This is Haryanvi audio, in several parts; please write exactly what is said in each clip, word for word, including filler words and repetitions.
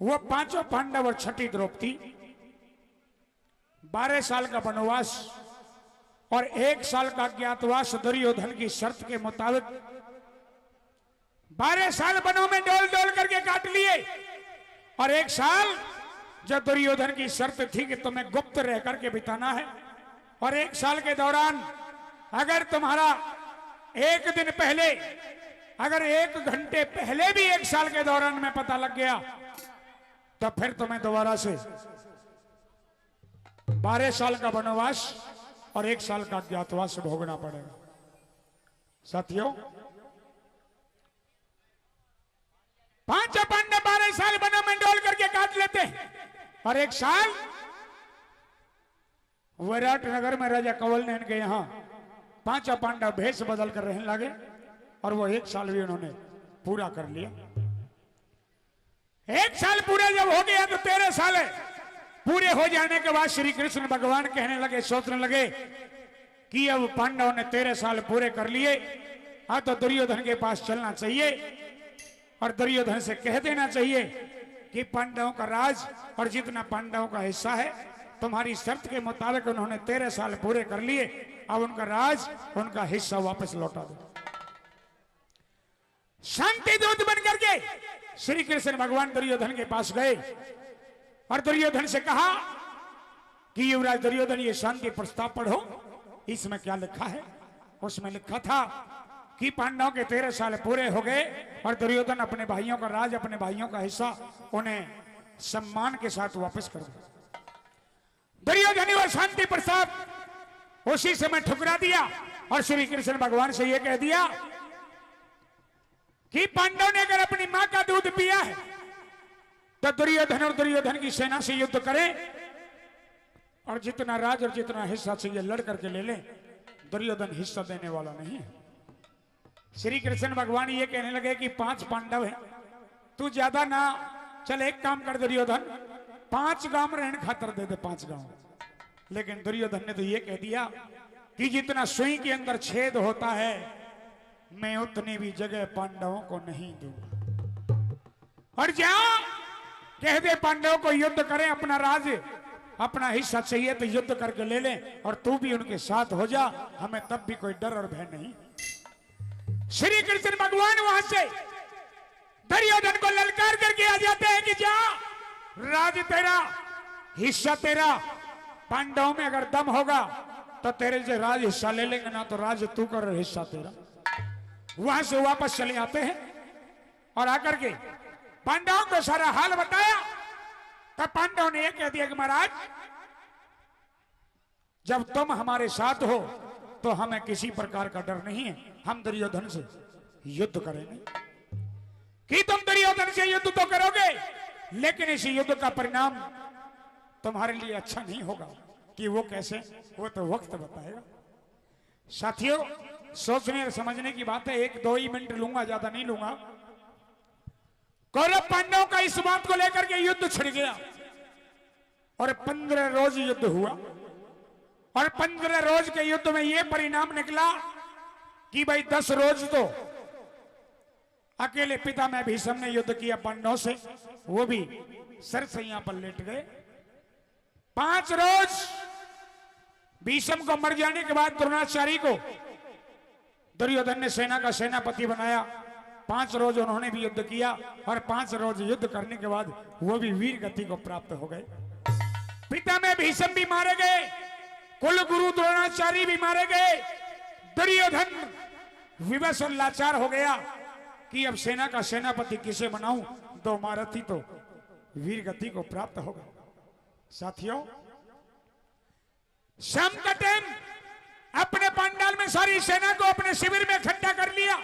वो पांचों पांडव और छठी द्रौपदी, बारह साल का वनवास और एक साल का अज्ञातवास दुर्योधन की शर्त के मुताबिक बारह साल वनों में डोल डोल करके काट लिए और एक साल जो दुर्योधन की शर्त थी कि तुम्हें गुप्त रह करके बिताना है, और एक साल के दौरान अगर तुम्हारा एक दिन पहले, अगर एक घंटे पहले भी एक साल के दौरान में पता लग गया, तो फिर तुम्हें दोबारा से बारह साल का वनवास और एक साल का अज्ञातवास भोगना पड़ेगा। साथियों, पांचों पांडव बारह साल वनों में डोल करके काट लेते हैं और एक साल विराट नगर में राजा कंवल नयन के यहाँ पांचों पांडव भेष बदल कर रहने लगे और वो एक साल भी उन्होंने पूरा कर लिया। एक साल पूरा जब हो गया तो तेरह साल पूरे हो जाने के बाद श्री कृष्ण भगवान कहने लगे, सोचने लगे कि अब पांडवों ने तेरह साल पूरे कर लिए, अब तो दुर्योधन के पास चलना चाहिए और दुर्योधन से कह देना चाहिए कि पांडवों का राज और जितना पांडवों का हिस्सा है, तुम्हारी शर्त के मुताबिक उन्होंने तेरह साल पूरे कर लिए, अब उनका राज, उनका हिस्सा वापस लौटा दो। शांति दूत बन करके श्री कृष्ण भगवान दुर्योधन के पास गए और दुर्योधन से कहा कि युवराज दुर्योधन, ये शांति प्रस्ताव पढ़ो, इसमें क्या लिखा है? उसमें लिखा था कि पांडवों के तेरह साल पूरे हो गए और दुर्योधन अपने भाइयों का राज, अपने भाइयों का हिस्सा उन्हें सम्मान के साथ वापस कर दो। दुर्योधन ने वो शांति प्रस्ताव उसी समय ठुकरा दिया और श्री कृष्ण भगवान से ये कह दिया कि पांडव ने अगर अपनी मां का दूध पिया है तो दुर्योधन और दुर्योधन की सेना से युद्ध करें और जितना राज और जितना हिस्सा चाहिए लड़ करके ले लें, दुर्योधन हिस्सा देने वाला नहीं है। श्री कृष्ण भगवान ये कहने लगे कि पांच पांडव हैं, तू ज्यादा ना, चल एक काम कर दुर्योधन, पांच गांव रहने खातर दे दे, पांच गांव। लेकिन दुर्योधन ने तो ये कह दिया कि जितना सुई के अंदर छेद होता है, मैं उतनी भी जगह पांडवों को नहीं दूंगा। और जहां कह दे पांडवों को युद्ध करें, अपना राज, अपना हिस्सा चाहिए तो युद्ध करके ले लें, और तू भी उनके साथ हो जा, हमें तब भी कोई डर और भय नहीं। श्री कृष्ण भगवान वहां से दुर्योधन को ललकार करके आ जाते हैं कि जा, राज तेरा, हिस्सा तेरा, पांडवों में अगर दम होगा तो तेरे से राज हिस्सा ले लेंगे, ना तो राज तू कर, हिस्सा तेरा। वहां से वापस चले आते हैं और आकर के पांडवों को सारा हाल बताया। तब पांडवों ने यह कह दिया कि महाराज, जब तुम हमारे साथ हो तो हमें किसी प्रकार का डर नहीं है, हम दुर्योधन से युद्ध करेंगे। कि तुम दुर्योधन से युद्ध तो करोगे, लेकिन इस युद्ध का परिणाम तुम्हारे लिए अच्छा नहीं होगा। कि वो कैसे, वो तो वक्त बताएगा। साथियों, सोचने और समझने की बात है, एक दो ही मिनट लूंगा, ज्यादा नहीं लूंगा। कौरव पांडवों का इस बात को लेकर के युद्ध छिड़ गया और पंद्रह रोज युद्ध हुआ और पंद्रह रोज के युद्ध में यह परिणाम निकला कि भाई, दस रोज तो अकेले पितामह भीष्म ने युद्ध किया पांडवों से, वो भी सरसैया पर लेट गए। पांच रोज भीष्म को मर जाने के बाद द्रोणाचार्य को दुर्योधन ने सेना का सेनापति बनाया। पांच रोज उन्होंने भी युद्ध किया और पांच रोज युद्ध करने के बाद वो भी वीर गति को प्राप्त हो गए। पितामह भीष्म भी मारे गए, कुल गुरु द्रोणाचार्य भी मारे गए। दुर्योधन विवश और लाचार हो गया कि अब सेना का सेनापति किसे बनाऊं, दो महारथी तो वीर गति को प्राप्त हो गए। साथियों, शाम का टाइम अपने पंडाल में सारी सेना को अपने शिविर में इकट्ठा कर लिया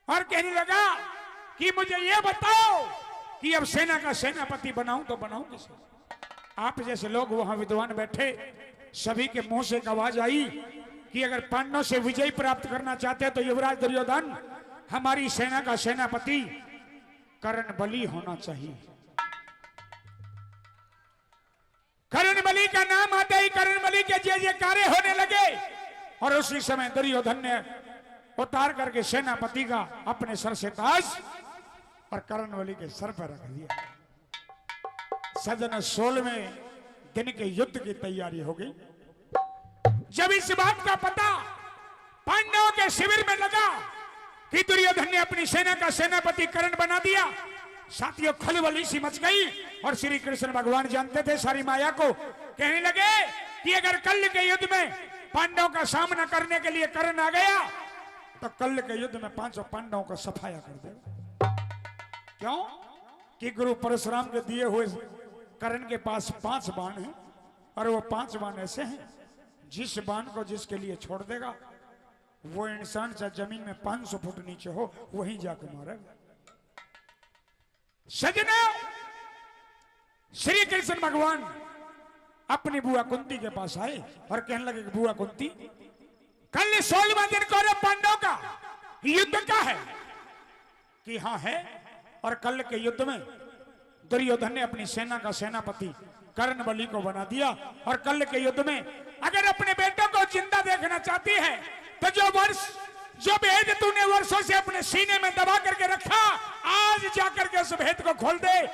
और कहने लगा कि मुझे ये बताओ कि अब सेना का सेनापति बनाऊं तो बनाऊं किसे? आप जैसे लोग वहां विद्वान बैठे, सभी के मुंह से एक आवाज आई कि अगर पांडवों से विजय प्राप्त करना चाहते हैं तो युवराज दुर्योधन, हमारी सेना का सेनापति कर्ण बलि होना चाहिए। कर्ण बलि का नाम आते ही कर्ण बलि के जय जयकारे होने लगे और उसी समय दुर्योधन ने उतार करके सेनापति का अपने सर से ताज और करण बलि के सर पर रख दिया। सजन, सोलहवें दिन के युद्ध की तैयारी हो गई। जब इस बात का पता पांडवों के शिविर में लगा कि दुर्योधन ने अपनी सेना का सेनापति कर्ण बना दिया, साथियों, खलबली सी मच गई। और श्री कृष्ण भगवान जानते थे सारी माया को। कहने लगे कि अगर कल के युद्ध में पांडवों का सामना करने के लिए कर्ण आ गया, तो कल के युद्ध में पांचों पांडवों को सफाया कर देगा। क्यों? कि गुरु परशुराम के दिए हुए कर्ण के पास पांच बाण हैं, और वो पांच बाण ऐसे हैं, जिस बाण को जिसके लिए छोड़ देगा, वो इंसान चाहे जमीन में पांच सौ फुट नीचे हो, वहीं जाके मारेगा। सजनों, श्री कृष्ण भगवान अपनी बुआ कुंती के पास आए और कहने लगे, "बुआ कुंती, कल सोलहवां दिन कौरव पांडव का युद्ध का है?" कि हाँ है। और कल के युद्ध में दुर्योधन ने अपनी सेना का सेनापति कर्ण बलि को बना दिया। और कल के युद्ध में अगर अपने बेटों को जिंदा देखना चाहती है, तो जो वर्ष, जो भेद तूने वर्षों से अपने सीने में दबा करके रखा, आज जाकर के उस भेद को खोल दे।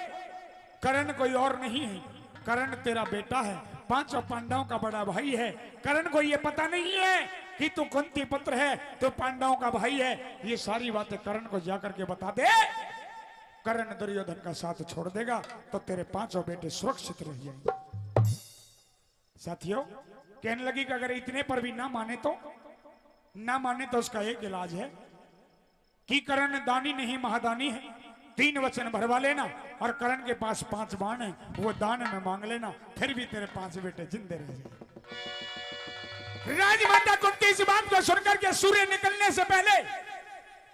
कर्ण कोई और नहीं है, कर्ण तेरा बेटा है, पांचों पांडवों का बड़ा भाई है। कर्ण को ये पता नहीं है कि तू कुंती पुत्र है, तू पांडवों का भाई है। ये सारी बातें कर्ण को जाकर के बता दे। कर्ण दुर्योधन का साथ छोड़ देगा तो तेरे पांचों बेटे सुरक्षित रह जाएंगे। साथियों, कहने लगी कि अगर इतने पर भी ना माने तो, ना माने तो उसका एक इलाज है कि कर्ण दानी नहीं महादानी है, तीन वचन भरवा लेना और कर्ण के पास पांच बाण है, वो दान में मांग लेना, फिर भी तेरे पांच बेटे जिंदे रह जाएंगे। राजमाता कुंती इस बात को सुनकर के सूर्य निकलने से पहले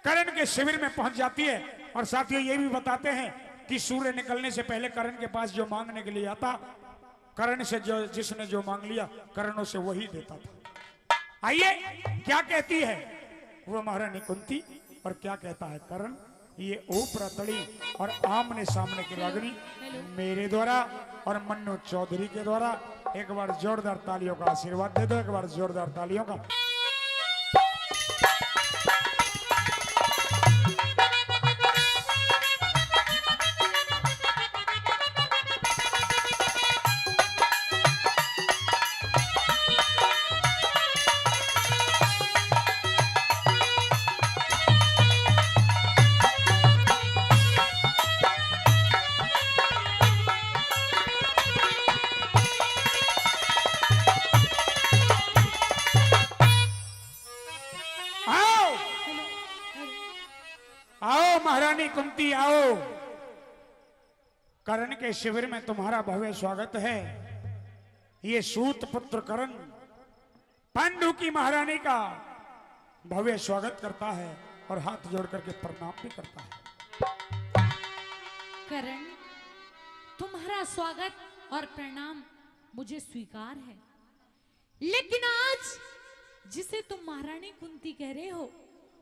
कर्ण के शिविर में पहुंच जाती है। और साथियों, ये भी बताते हैं कि सूर्य निकलने से पहले कर्ण के पास जो मांगने के लिए आता, कर्ण से जो, जिसने जो मांग लिया, कर्ण उसे वही देता था। आइए, क्या कहती है वो महारानी कुंती और क्या कहता है कर्ण, ये ओपरा तड़ी और आमने सामने की रागनी मेरे द्वारा और मन्नू चौधरी के द्वारा। एक बार जोरदार तालियों का आशीर्वाद दे दो, एक बार जोरदार तालियों का। आओ, आओ महारानी कुंती, आओ। कर्ण के शिविर में तुम्हारा भव्य स्वागत है। ये सूत पुत्र कर्ण पांडु की महारानी का भव्य स्वागत करता है और हाथ जोड़ करके प्रणाम भी करता है। कर्ण, तुम्हारा स्वागत और प्रणाम मुझे स्वीकार है, लेकिन आज जिसे तुम महारानी कुंती कह रहे हो,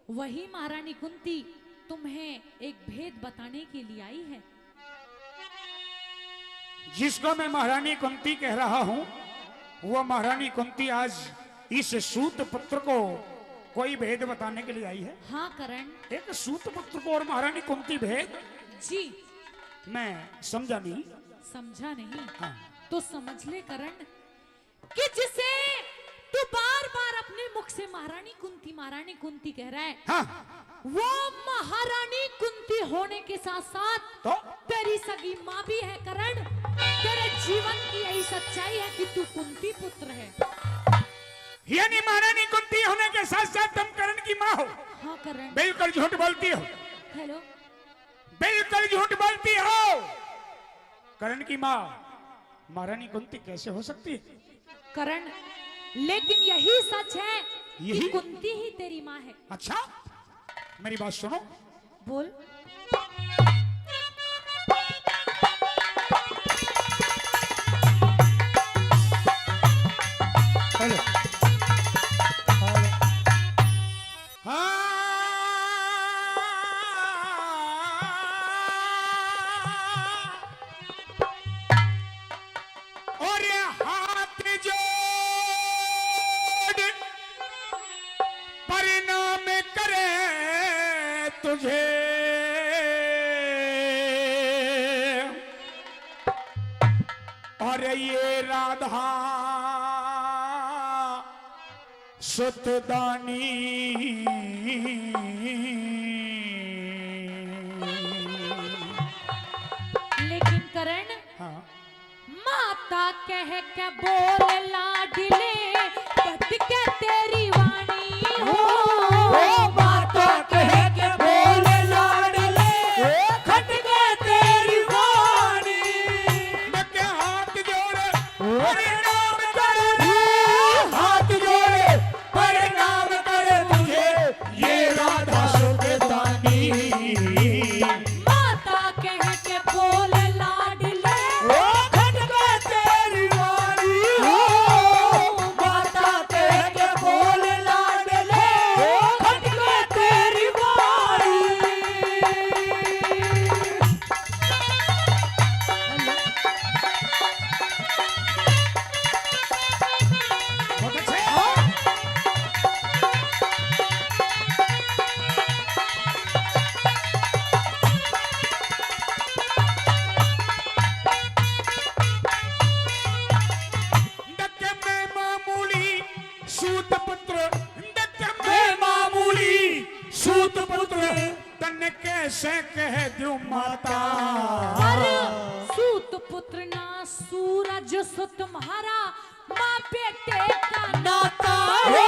वही महारानी कुंती तुम्हें एक भेद बताने के लिए आई है। जिसको मैं महारानी कुंती कह रहा हूँ, वो महारानी कुंती आज इस सूत पुत्र को कोई भेद बताने के लिए आई है। हाँ करण। एक सूत पुत्र को और महारानी कुंती भेद? जी। मैं समझा नहीं। समझा नहीं? हाँ। तो समझ ले करण, कि जिसे तू बार बार अपने मुख से महारानी कुंती, महारानी कुंती कह रहा है, हाँ। वो महारानी कुंती होने के साथ साथ तो? तेरी सगी माँ भी है करण। तेरे जीवन की यही सच्चाई है कि तू कुंती पुत्र है। यानी महारानी कुंती होने के साथ साथ तुम करण की माँ हो। हाँ करण। बिल्कुल झूठ बोलती हो। हेलो। बिल्कुल झूठ बोलती हो। करण की माँ महारानी कुंती कैसे हो सकती है? करण, लेकिन यही सच है कि यही? कुंती ही तेरी माँ है। अच्छा, मेरी बात सुनो। बोल। हेलो। हाँ। और हाथ जोड़ प्रणाम करे तुझे। अरे ये राधा सुतदानी। लेकिन करण, हाँ। माता कह के बोल लाडले, कट के तेरी वाणी हो। ओ माता कह के बोल लाडले, खट के तेरी वाणी। मैं के हाथ जोड़े, प्रणाम कर रे, हाथ जोड़े, प्रणाम कर तुझे, ये राधा सुतदानी। माता कह के बोल लाडले, ओ खट के तेरी वाणी हो। माता कह के बोल लाडले, ओ खट के तेरी वाणी। बहुत अच्छे। डके मैं मामूली सूत पुत्र, डके मैं मामूली सूत पुत्र, तन्ने कैसे कह दूं माता। पर सूत पुत्र ना सूरज सुत म्हारा, माँ बेटे का नाता। ओ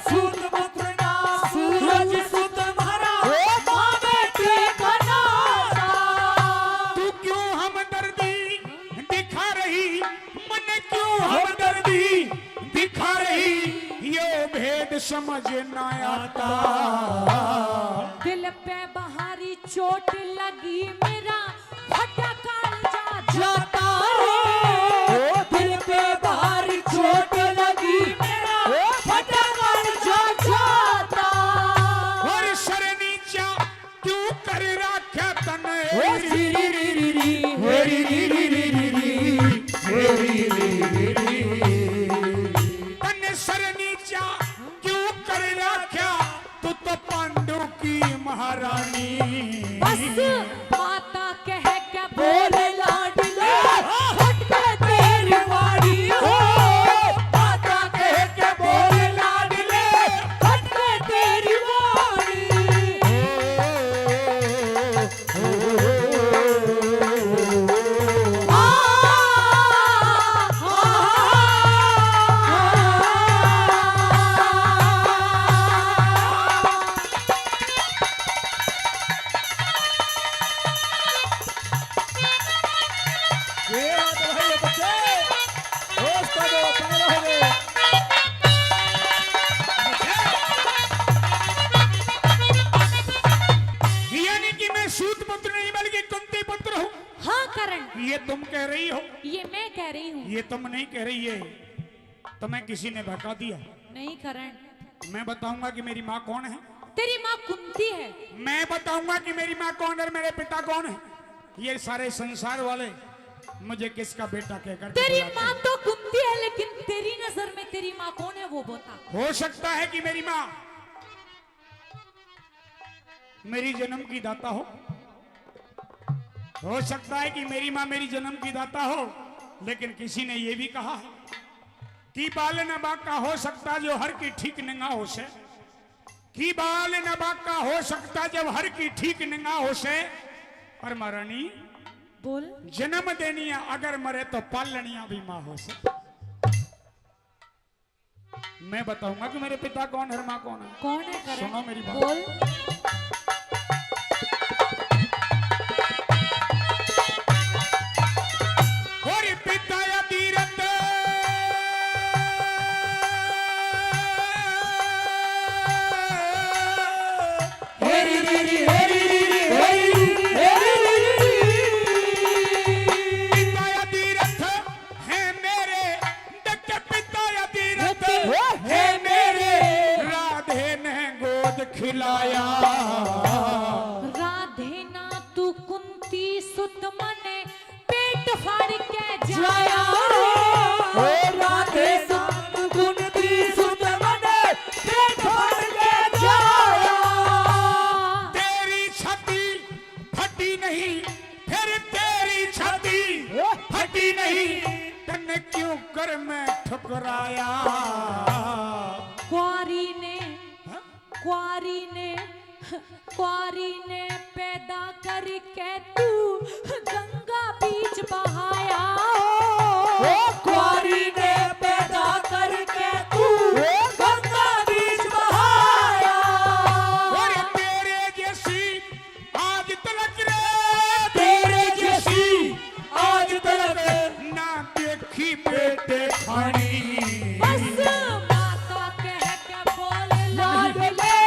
सूत पुत्र ना सूरज सुत म्हारा, ओ माँ बेटे का नाता। तू क्यों हमदर्दी दिखा रही, मन क्यों हमदर्दी दिखा रही, यो भेद समझ ना आता। दिल पे बाहरी चोट लगी मेरा, फटा कालजा जाता रे। ओ दिल पे बाहरी चोट लगी मेरा, ओ फटा कालजा जाता। और सर नीचा क्यों कर राख्या तने? ओ री री री री री, ओ री री री री री री, ओ री री री री। तने सर नीचा क्यों कर राख्या? तू तो पांडु की महारानी। बस माता कह के बोल लाडले, खट के तेरी वाणी हो। माता कह के बोल लाडले, खट के तेरी वाणी। ये बात है भाई, ये बच्चे। दोस्त आ जाओ, अपने रहोगे। यानी कि मैं सूत पुत्र नहीं, बल्कि कुंती पुत्र हूँ। हाँ करण। ये तुम कह रही हो। ये मैं कह रही हूँ। ये तुम नहीं कह रही है, तुम्हें किसी ने बहका दिया। नहीं करण। मैं बताऊंगा कि मेरी माँ कौन है। तेरी माँ कुंती है। मैं बताऊंगा कि मेरी माँ कौन है और मेरे पिता कौन है। ये सारे संसार वाले मुझे किसका बेटा कहकर के तेरी बुलाते माँ हैं। तो कुंती है, लेकिन तेरी नजर में तेरी माँ कौन है, वो बता। हो सकता है कि मेरी माँ मेरी जन्म की दाता हो, हो सकता है कि मेरी माँ मेरी जन्म की दाता हो, लेकिन किसी ने ये भी कहा है कि बाल न बांका हो सकता जो हर की ठीक नंगा हो से, कि बाल न बांका हो सकता जब हर की ठीक नंगा हो से। पर महारानी बोल। जन्म देनी है अगर मरे तो पालनिया भी माँ हो से। मैं बताऊंगा कि मेरे पिता कौन है, माँ कौन है। कौन है करण? सुनो मेरी बात। बोल। और पिता या तीरथ। हेरी री री, हेरी री री, हेरी री री, हेरी री री। पिता या तीरथ है मेरे, डके पिता या तीरथ हे मेरे, राधे ने गोद खिलाया। राधे ना तू कुंती सुत मने पेट फाड़ के जाया। ओ राधे ना तू कुंती सुत मने पेट फाड़ के जाया। तेरी छाती फटी नहीं, फिर तेरी छाती फटी तन्ने क्यों कर मैं ठुकराया? कुंवारी ने, हाँ? कुंवारी ने, कुंवारी ने पैदा करके तू गंगा बीच बहाया। ओ कुंवारी ने पैदा करके तू गंगा बीच बहाया। और तेरे जैसी आज तलक रे, तेरे जैसी आज तलक ना देखी बेटे खानी। बस माता कह के बोल लाडले,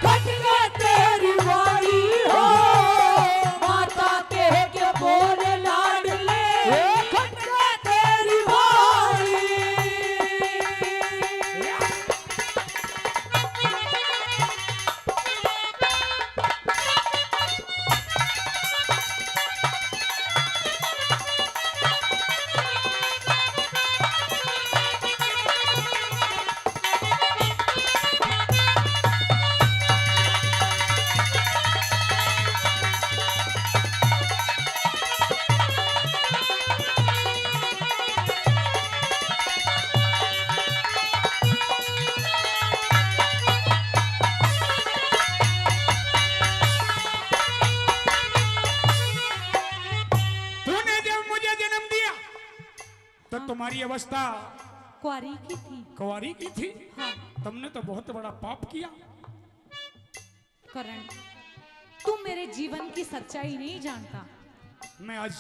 कट गए तेरी वाणी हो। माता कह के बोल लाडले, कट गए तेरी वाणी। तूने जब मुझे जन्म दिया तो हाँ। तुम्हारी अवस्था कुंवारी की थी। कुंवारी की थी। हाँ। तुमने तो बहुत बड़ा पाप किया। करण, तू मेरे जीवन की सच्चाई नहीं जानता। मैं आज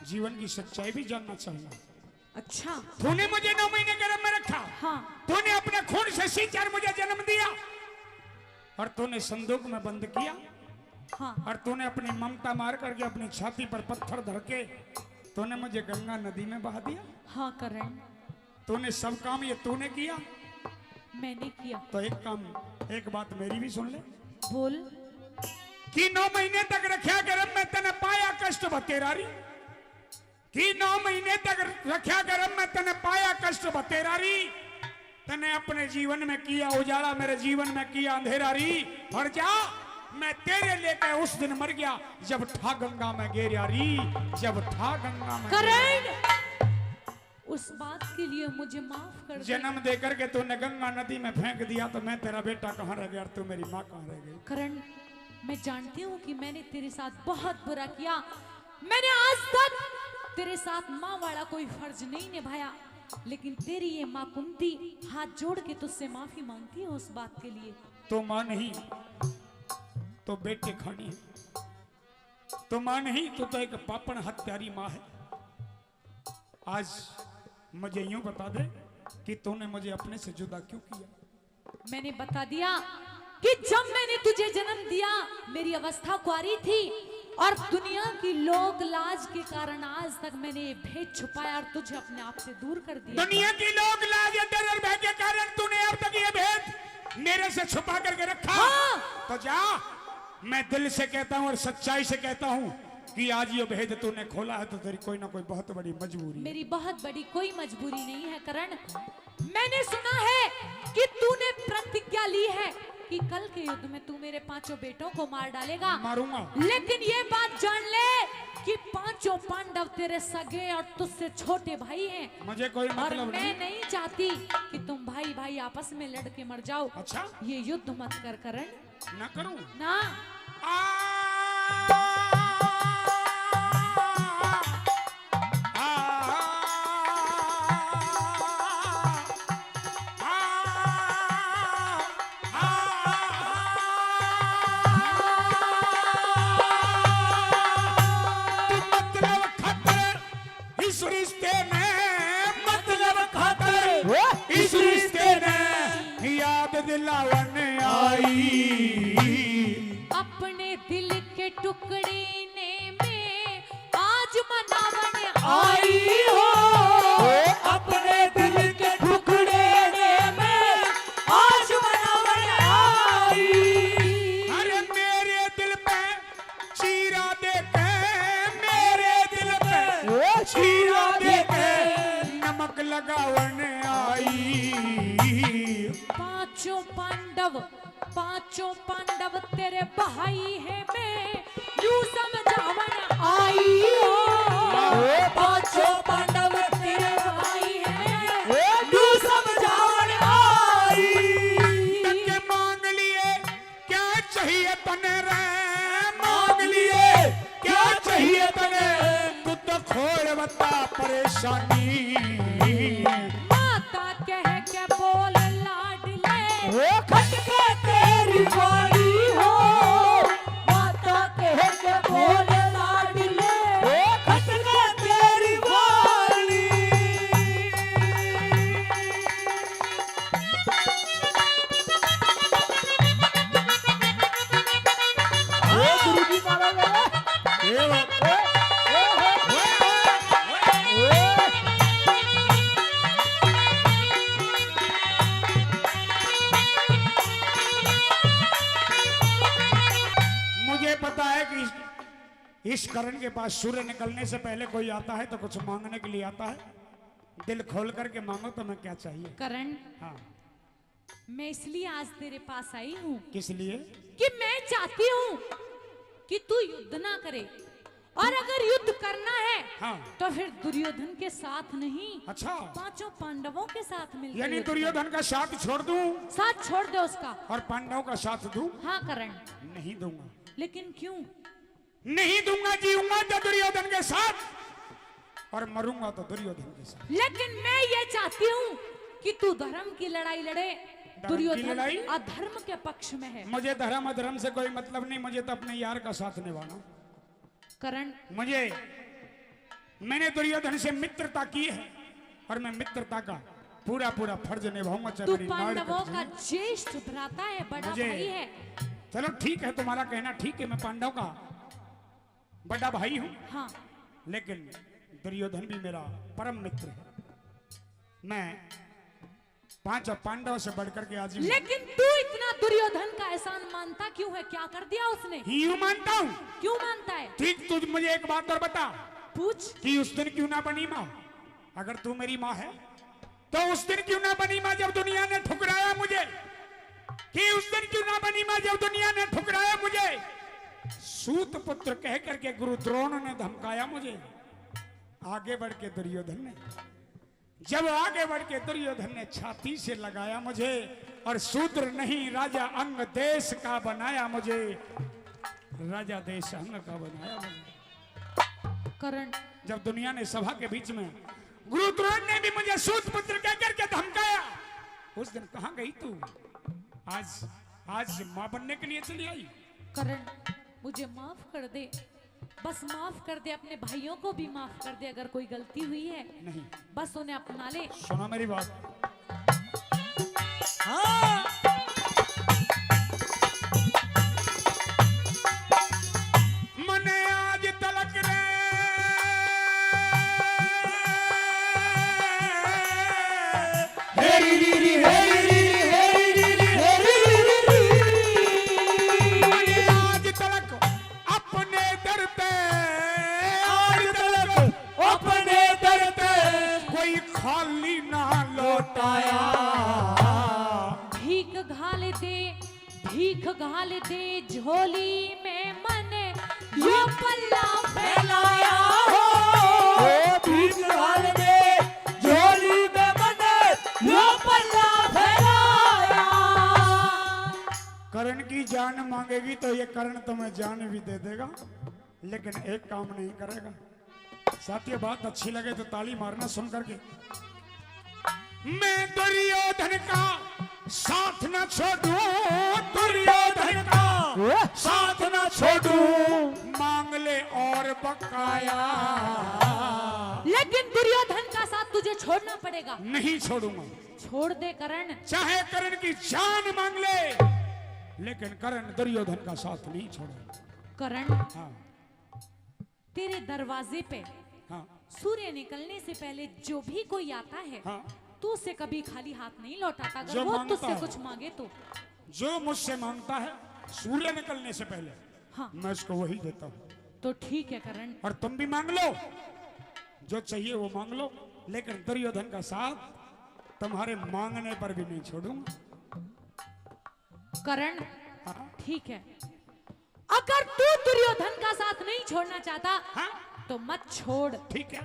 जीवन की सच्चाई भी जानना चाहूंगा। अच्छा। तूने मुझे नौ महीने गर्भ में रखा। हाँ। तूने अपने खून से सींचा और मुझे जन्म दिया, और तूने संदूक में बंद किया। हाँ। और तूने अपनी ममता मार करके अपनी छाती पर पत्थर धर के तूने मुझे गंगा नदी में बहा दिया। हाँ करण। तूने सब काम ये तूने किया। मैंने किया। तो एक काम, एक बात मेरी भी सुन ले। बोल। कि नौ महीने तक रख्या गर्भ में तने पाया कष्ट बतेरा री, कि नौ महीने तक रख्या गर्भ में तने पाया कष्ट बतेरा री, तने अपने जीवन में किया उजाला, मेरे जीवन में किया अंधेरा री। और जा, मैं तेरे लेके उस दिन मर गया जब ठा गंगा में गेरा री, जब ठा गंगा में गेरा। करण, उस बात के लिए मुझे माफ कर दे। जन्म दे करके तूने गंगा नदी में फेंक दिया, तो मैं तेरा बेटा कहाँ रह गया और तू मेरी माँ कहाँ रह गई? करण, मैं जानती हूँ कि मैंने तेरे साथ बहुत बुरा किया। मैंने आज तक तेरे साथ माँ वाला कोई फर्ज नहीं निभाया, लेकिन तेरी ये माँ कुंती हाथ जोड़ के तुझसे माफी मांगती है उस बात के लिए। तो माँ नहीं, तो बेटे खानी है। तो माँ नहीं, तू तो एक पापण हत्यारी माँ है। आज मुझे यूं बता दे कि तूने मुझे अपने से जुदा क्यों किया? मैंने बता दिया कि जब मैंने तुझे जन्म दिया, मेरी अवस्था कुंवारी थी और दुनिया की लोक लाज के कारण आज तक मैंने ये भेद छुपाया और तुझे अपने आप से दूर कर दिया। दुनिया की लोक लाज, डर और भय के कारण तूने अब तक ये भेद मेरे से छुपा करके रखा। हाँ। तो जा, मैं दिल से कहता हूँ और सच्चाई से कहता हूँ कि आज ये भेद तूने खोला है तो तेरी कोई ना कोई बहुत बड़ी मजबूरी है। मेरी बहुत बड़ी कोई मजबूरी नहीं है करण। मैंने सुना है कि तूने प्रतिज्ञा ली है कि कल के युद्ध में तू मेरे पांचों बेटों को मार डालेगा। मारूंगा। लेकिन ये बात जान ले कि पांचों पांडव तेरे सगे और तुझसे छोटे भाई हैं। मुझे कोई मतलब नहीं। और मैं नहीं चाहती कि तुम भाई भाई आपस में लड़ के मर जाओ। अच्छा। ये युद्ध मत कर करण। ना करूं? ना। आ, आ, आ, आ, आ, तू मतलब खतर इस रिश्ते में, मतलब खतर इस रिश्ते में याद दिलावन आई। अपने दिल के टुकड़े ने मैं आज मनावन आई हो। अपने दिल के टुकड़े ने मैं आज मनावन आई। अरे मेरे दिल पे चीरा देके, मेरे दिल पे ओ चीरा देके नमक लगावन आई। पांचों पांडव, पांचों पांडव तेरे भाई है, मैं यूं समझावन आई हूँ। ओ पांचों पांडव का परेशानी। माता कह के बोल लाडले। ओ खटके तेरी बाड़ी हो, माता कह के बोल लाडले। ओ खटके तेरी बाड़ी। ओ गुरु जी महाराज, ए, ए, ए, ए, ए। मुझे पता है कि इस, इस करण के पास सूर्य निकलने से पहले कोई आता है तो कुछ मांगने के लिए आता है। दिल खोल करके मांगो, तुम्हें क्या चाहिए? करण, हाँ। मैं इसलिए आज तेरे पास आई हूँ किस लिए? कि मैं चाहती हूँ कि तू युद्ध ना करे, और अगर युद्ध करना है, हाँ। तो फिर दुर्योधन के साथ नहीं, अच्छा। पांचों पांडवों के साथ मिलकर यानी युद्ध कर। दुर्योधन का साथ छोड़ दूं साथ छोड़ दे उसका। और पांडवों का साथ दूं? हाँ करण। नहीं दूंगा। लेकिन क्यों? नहीं दूंगा। जीऊंगा तो दुर्योधन के साथ और मरूंगा तो दुर्योधन के साथ। लेकिन मैं ये चाहती हूँ कि तू धर्म की लड़ाई लड़े। धर्म की दुर्योधन लड़ाई? अधर्म के पक्ष में है। मुझे धर्म अधर्म से कोई मतलब नहीं, मुझे तो अपने यार का साथ निभाना। करण, मुझे, मैंने दुर्योधन से मित्रता की है और मैं मित्रता का पूरा पूरा फर्ज निभाऊंगा, चाहे तू मेरी नाड़ पांडवों कट का जाए। ज्येष्ठ भ्राता है, बड़ा मुझे, भाई है। चलो ठीक है, तुम्हारा कहना ठीक है, मैं पांडव का बड़ा भाई हूँ, हाँ, लेकिन दुर्योधन भी मेरा परम मित्र है। मैं पांचों पांडव से बढ़कर के आज भी लेकिन तू इतना दुर्योधन का एहसान मानता क्यों है? क्या कर दिया उसने? यूं मानता हूँ। क्यों मानता है? ठीक, तुझ मुझे एक बात और बता पूछ। कि उस दिन क्यों ना बनी माँ? अगर तू मेरी माँ है तो उस दिन क्यों ना बनी माँ जब दुनिया ने ठुकराया मुझे? कि उस दिन क्यों ना बनी माँ जब दुनिया ने ठुकराया मुझे? सूत पुत्र कह करके गुरु द्रोण ने धमकाया मुझे। आगे बढ़ के दुर्योधन ने, जब आगे बढ़ के दुर्योधन ने छाती से लगाया मुझे और शूद्र नहीं राजा अंग देश का बनाया मुझे, राजा देश अंग का बनाया मुझे। करण, जब दुनिया ने सभा के बीच में गुरु द्रोण ने भी मुझे सूत पुत्र कह करके धमकाया, उस दिन कहाँ गई तू? आज, आज माँ बनने के लिए चली आई। करण, मुझे माफ कर दे, बस माफ कर दे, अपने भाइयों को भी माफ कर दे अगर कोई गलती हुई है। नहीं। बस उन्हें अपना ले। सुनो मेरी बात। हाँ। मने आज तलक रे हेरी री री, हेरी री री, हेरी री री, हेरी री री। मने आज तलक अपने दर पे, आज तलक अपने दर पे कोई खाली ना लौटाया। भीख घाल दे, भीख घाल दे झोली में, मने यो पल्ला फैलाया हो। ओ भीख घाल दे झोली में, मने यो पल्ला फैलाया। करण की जान मांगेगी तो ये करण तुम्हें जान भी दे देगा, लेकिन एक काम नहीं करेगा। साथियों, बात अच्छी लगे तो ताली मारना सुन करके। मैं दुर्योधन का साथ ना छोड़ूं, दुर्योधन का साथ ना छोड़ूं, मांग ले और बकाया। लेकिन दुर्योधन का साथ तुझे छोड़ना पड़ेगा। नहीं छोड़ूंगा। छोड़ दे करण। चाहे करण की जान मांग ले, लेकिन करण दुर्योधन का साथ नहीं छोड़ेगा। करण, हाँ। तेरे दरवाजे पे हाँ। सूर्य निकलने से पहले जो भी कोई आता है, हाँ। तू उसे कभी खाली हाथ नहीं लौटाता। अगर जो वो मांगता तुझसे है। कुछ मांगे तो। जो मुझसे मांगता है सूर्य निकलने से पहले, हाँ। मैं उसको वही देता हूँ। तो ठीक है करण। और तुम भी मांग लो, जो चाहिए वो मांग लो, लेकिन दुर्योधन का साथ तुम्हारे मांगने पर भी नहीं छोड़ूंगा। करण, हाँ। ठीक है, अगर तू दुर्योधन का साथ नहीं छोड़ना चाहता, हाँ। तो मत छोड़। ठीक है।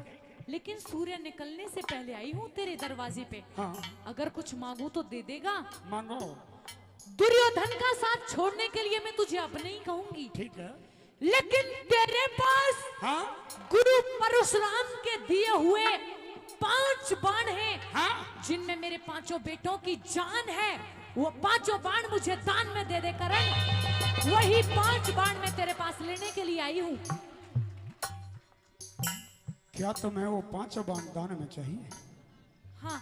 लेकिन सूर्य निकलने से पहले आई हूँ तेरे दरवाजे पे। हाँ। अगर कुछ मांगू तो दे देगा? मांगो। दुर्योधन का साथ छोड़ने के लिए मैं तुझे अब नहीं कहूंगी। ठीक है। लेकिन तेरे पास हाँ। गुरु परशुराम के दिए हुए पांच बाण हैं, हाँ। जिनमें मेरे पांचों बेटों की जान है। वो पांचों बाण मुझे दान में दे दे करण, वही पांच बाण मैं तेरे पास लेने के लिए आई हूँ। क्या तुम्हें वो पांचों बाण दान में चाहिए? हाँ।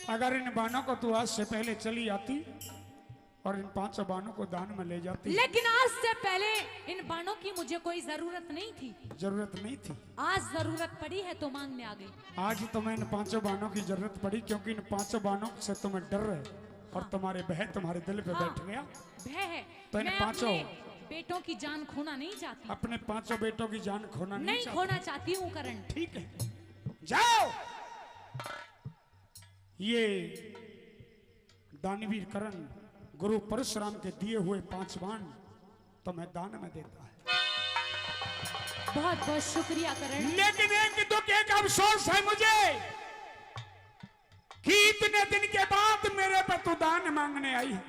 अगर इन बाणों को तू आज से पहले चली आती और इन पांचों बाणों को दान में ले जाती। लेकिन आज से पहले इन बाणों की मुझे कोई जरूरत नहीं थी। जरूरत नहीं थी। आज जरूरत पड़ी है तो मांगने आ गई। आज तुम्हें इन पांचों बाणों की जरूरत पड़ी, क्योंकि इन पांचों बाणों से तुम्हें डर है और हाँ। तुम्हारे भय तुम्हारे दिल पे हाँ, बैठ गया। भय है। तो इन मैं पांचों अपने बेटों की जान खोना नहीं चाहती। अपने पांचों बेटों की जान खोना नहीं नहीं चाहती। खोना चाहती हूँ करण। ठीक है, जाओ। ये दानवीर करण गुरु परशुराम के दिए हुए पांच बाण तुम्हें दान में देता है। बहुत बहुत शुक्रिया करण। लेकिन एक दुख, एक अफसोस है मुझे कि इतने दिन के बाद मेरे पे तू दान मांगने आई है,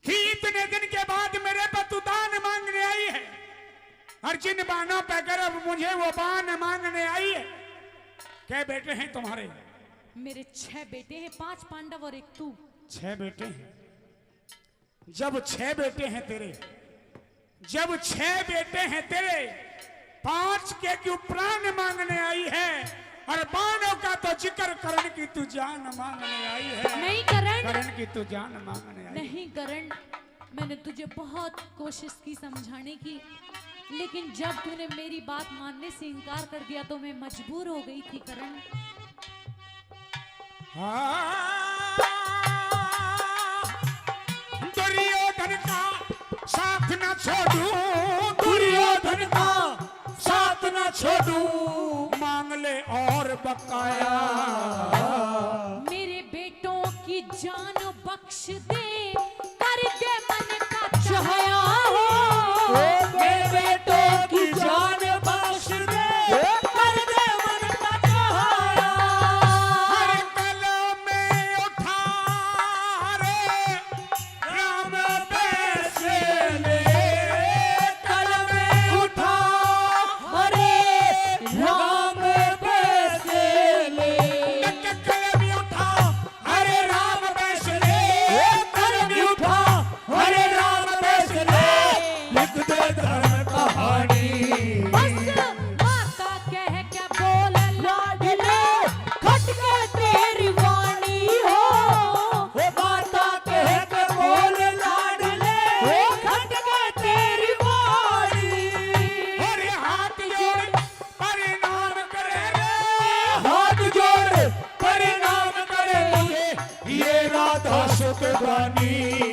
कि इतने दिन के बाद मेरे पे तू दान मांगने आई है, और जिन बाणों पे गर्व मुझे वो बाण मांगने आई है। कै बेटे हैं तुम्हारे? मेरे छह बेटे हैं, पांच पांडव और एक तू। छह बेटे हैं। जब छह बेटे हैं तेरे, जब छह बेटे हैं तेरे, पांच के क्यों प्राण मांगने आई है, और बाणों का तो जिक्र करण की तू जान मांगने आई है। नहीं करण। करण की तू जान मांगने आई है। नहीं करण, मैंने तुझे बहुत कोशिश की समझाने की, लेकिन जब तूने मेरी बात मानने से इनकार कर दिया तो मैं मजबूर हो गई थी करण। हाँ, दुर्योधन का साथ न छोड़ू, दुर्योधन का साथ न छोड़ू, मांग ले और बकाया। मेरे बेटों की जान बख्श दे, कर दे मन का चाहया हो। मेरे बेटों की जान बख्श दे, कर दे मन का चाहया। हर कल में उठा रे राम बैस ले, कल में उठा हरे राम बैस ले। कल में उठा हरे राम बैस ले, कल में उठा हरे राम बैस ले, लिख दे धर्म कहानी। बस माता कह के बोल लाडले, खटके तेरी वाणी हो। ओ माता कह के बोल लाडले, ओ खटके तेरी वाणी। अरे हाथ जोड़ प्रणाम करे रे, हाथ जोड़ प्रणाम करे रे, ये राधा सुतगानी।